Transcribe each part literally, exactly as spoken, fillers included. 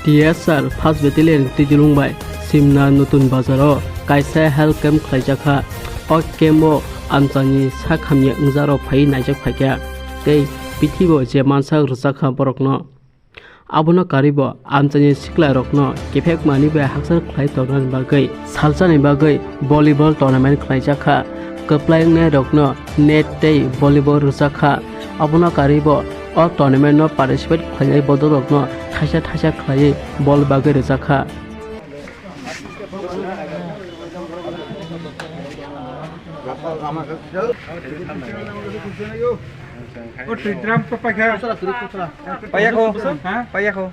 T S R first Battalion Twijlwng bai Simna Nutun Bazar o kaisa health camp khlaijak kha. O camp o amchaini sak hamya wngjakrok phaiwi naijak phaikha tei pithibo je mansak rwchak kha borokno. Abono karwibo amchaini siklairokno kiphekmani bai hakchal khlai tongnani bagwi salsani bagwi volleyball tournament khlaijak kha. Kwplai wngnairokno net tei volleyball rwchak kha. Abono karwibo o tournament no participate khlainai bodolrokno thaisa thaisa khlaiwi bol bagwi rwchak kha. Payakho, payakho.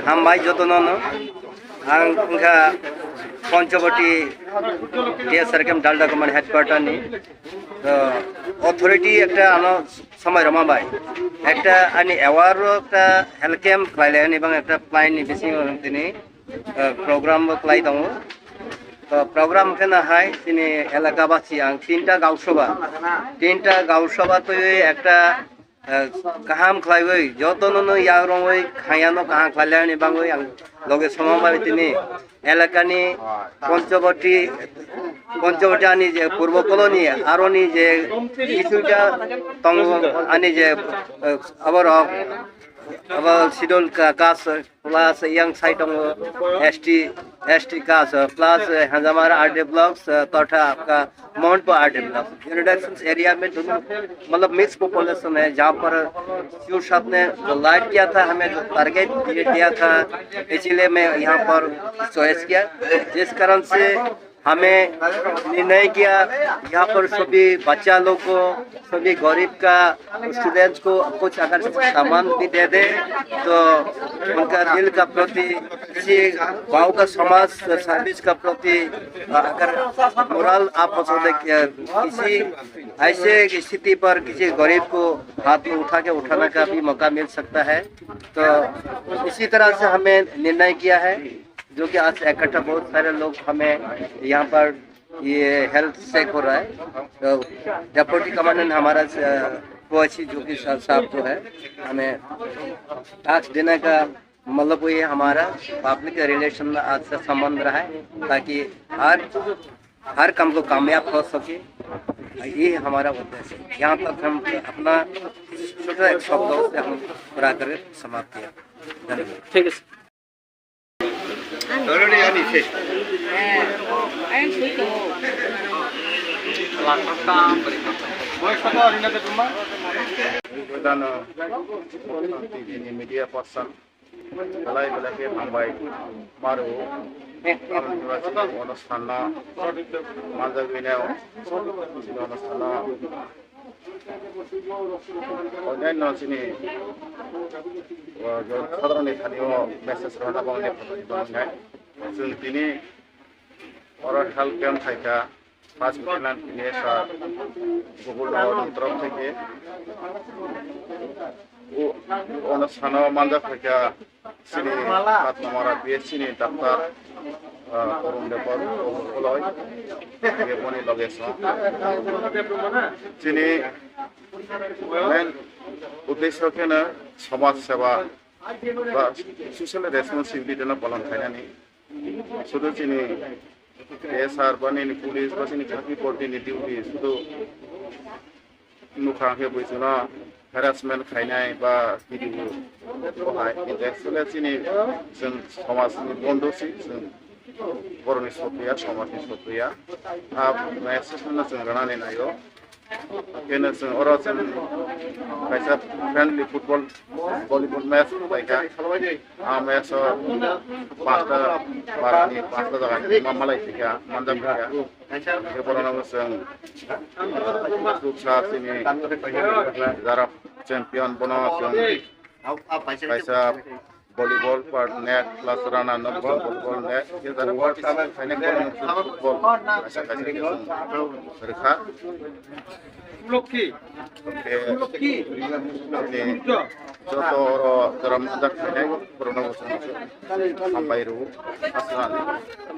Hambai jotono no. Ang wngkha Panchawati T S R camp Dalda Command headquarter ni. To authority ekta ano somoi roma bai. Ekta ani award o ekta health camp khlailai ani bang ekta plan ni bisingo tini, eh, program bo khlai tongo. To program khe na hai tini elaka basi ang tinta gausabha, tinta gausabha twi ekta eh, kaham khlaiwi, jotono no yakrongwi khayano kaham khlailani bangwi ang loge somang bai tini elakani Panchawati, Panchawati ani je purbo colony, aroni je kisuta tongo, ani je, eh, aborok, abo schedule ka-, caste, plus yang side tongo S T, S T caste, plus, eh, Hanjamara R D blocks, eh, totha apka Mohanpur R D block, United States area में दोनों, मतलब, mix population है, जहाँ पर शिव साहब ने जो लाइट किया था, हमें जो टारगेट ये दिया था, इसीलिए मैं यहाँ पर चॉइस किया, जिस कारण से हमें निर्णय किया यहाँ पर सभी बच्चा लोग को, सभी गरीब का स्टूडेंट्स को कुछ अगर सामान भी दे दे तो उनका दिल का प्रति, किसी गांव का समाज सर्विस का प्रति अगर मोरल आप हो सकते किसी ऐसे स्थिति पर किसी गरीब को हाथ में उठा के उठाने का भी मौका मिल सकता है। तो इसी तरह से हमें निर्णय किया है, जो कि आज इकट्ठा बहुत सारे लोग हमें यहाँ पर ये हेल्थ चेक हो रहा है। तो डेप्यूटी कमांडेंट हमारा, अ, कोची जो कि सा-, साहब जो है, हमें टास्क देने का मतलब वो ये हमारा पब्लिक रिलेशन में आज से संबंध रहा है, ताकि हर, हर काम को कामयाब हो सके। ये हमारा उद्देश्य है। यहाँ तक हम अपना छोटा एक शब्दों से हम पूरा करके समाप्त किया। धन्यवाद। ठीक है sir. Already ani se. Ang sui ko. Bwsano T V ni media person belai belai khe hambai maro. Ang jora chini onusthan no manjagwi nai o. Chini onusthan no Onyaino chini, o, jo-, sadharoni thani o message rwna bangni photo tongnai. Chwng tini oro health camp khaikha, first battalion T S R Gokul Nagar ni torok theke. O, ono sano manjak khaikha. Chini Patnamara P H C ni doctor, ah, Tarun Debbarma, Tarun Koloi, boni loge song. Chini main uddesho kheno samaj seba ba social responsibility no palon khainani. Sudu chini S R ba nini police ba chini khaki body ni duty sudu nukha khe buisongno harassment khainai ba kidibu bo hai. Kintu actually chini chwng somajni bondo si, chwng borokni sokya, somajni sokya. A message no chwng rwnani naio. Keno chwng oro chwng kaisa friendly football, volleyball match khlaikha. A match o pasta barani pasta jaga ma malai phikha, manjak phikha. Khe borokno bo chwng Suksa chini jara champion bono chwng kaisa volleyball part net plus rana no volleyball net khe jara participate khainai bono football kaisa kaisa khe chwng rwkha. Khe chini joto oro jora manjak khainai borokno bo chwng hambai rwo. Aswk.